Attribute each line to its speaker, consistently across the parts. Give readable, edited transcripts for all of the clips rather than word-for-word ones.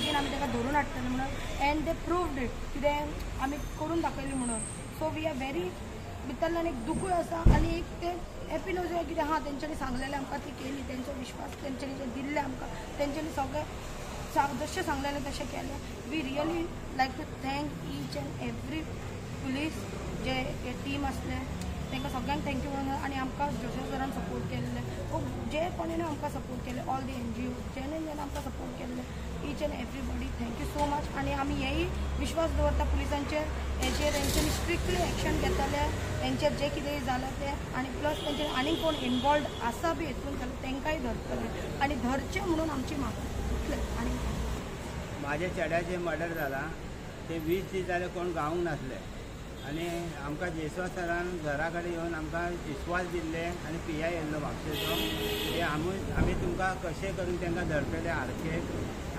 Speaker 1: बेगीन आमी ताका धरून हाडटले म्हणून. एंड they proved it, कितें आमी करून दाखयलें म्हणून. सो we are very भितरल्यान एक दुखूय आसा आनी एक ते हॅपीनसूय कितें हां तेंच्यांनी सांगलेलें आमकां ती केली, तेंचो विश्वास तेंच्यांनी जें दिल्लें आमकां तेंच्यांनी सगळें जशें सांगलेलें तशें केलें. We really like to thank each and every police J team आसले तांकां सगळ्यांक thank you म्हणून. आनी आमकां जोसेफ सरान सपोर्ट केल्ले, जे कोणें आमकां सपोर्ट केले, ऑल the NGO जेणे जेणे आमकां सपोर्ट केल्ले, each and everybody thank you so much. आनी आमी हेय विश्वास दवरता पुलिसांचेर, हेचेर हेंच्यांनी स्ट्रिक्टली एक्शन घेतले हेंचेर जें कितें जालां तें. आनी प्लस तेंचेर आनीक कोण इनवॉल्ड आसा बी हेतून जाल्यार तांकांय धरतले आनी धरचें म्हणून आमची मागणी. आनी
Speaker 2: माझ्या चेड्याचें मर्डर जाला ते 20 दीस जाले कोण गावूंक नासले आनी आमकां जेसवा सरान घरा कडेन येवन आमकां विश्वास दिल्ले आनी पी I येयल्लो म्हापशेचो की आमी तुमकां कशें करून तांकां धरतले आरशेक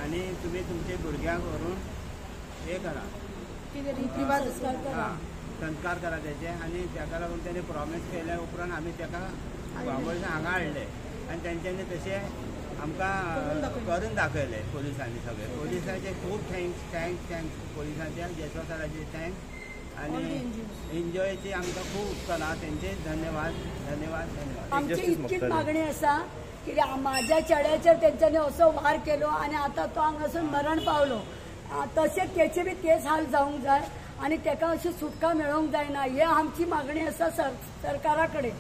Speaker 2: आनी तुमी तुमचे भुरग्यांक व्हरून हें करा, हां संस्कार करा तेचे. आनी ताका लागून तेणी प्रॉमीस केल्या उपरांत आमी ताका बांबोळच्यान हांगा हाडले आनी तेंच्यांनी तशें आमकां करून दाखयलें पोलिसांनी सगळे. पोलिसांचे खूब thanks thanks thanks पोलिसांचे, जेसवा सराचे thanks आनी एनजीओचे आमकां खूब उपकारा, तेंचे धन्यवाद धन्यवाद धन्यवाद.
Speaker 3: आमची इतकीच मागणी आसा की माझ्या चेड्याचेर तेंच्यांनी असो वार केलो आनी आतां तो हांगासून मरण पावलो, तशें तेचे बी तेच हाल जावंक जाय आनी तेका अशी सुटका मेळोंक जायना, हे आमची मागणी आसा सरकारा कडेन.